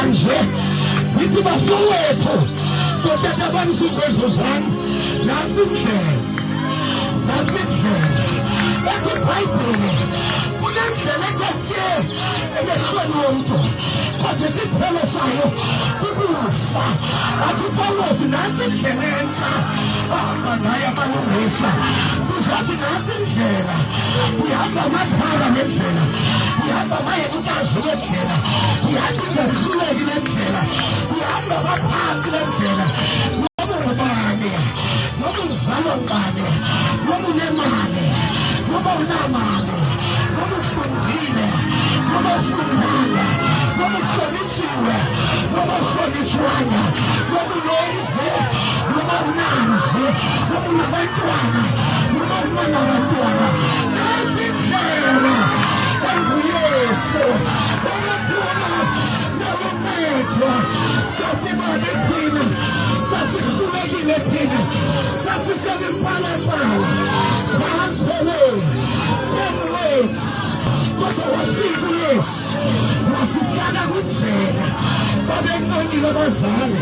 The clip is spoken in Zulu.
Nje ngithi bafowethu, botata bamsukwedluzana, nansi indlela, nansi indlela. Ethi iBhayibheli kunendlela ethe tye emehlweni womntu, kodwa isiphelo sayo kukufa. Athi uPawulos nansi indlela entsha ahamba ngayo amalungisa. Uzathi nansi indlela, ihamba amaphara nendlela, ihamba amayelukazi lendlela, ihamba izehluleki lendlela, ihamba abaphansi lendlela. Noma ungubani, noma uzalwa ngubani, noma unemali, noma unamali, noma ufundile, noma ufundanga, noma uhlonitshiwe, noma uhlonitshwanga, noma unomzi, noma unamzi, noma unabantwana, noma unabantwana, nansi indlela enguYesu owethuna naluncedo. Sasibabe thina, sasihlulekile thina, sasisemimpalampala phamphele 10 words, kodwa wafika uYesu wasifaka kwindlela. Babenqonile abazali.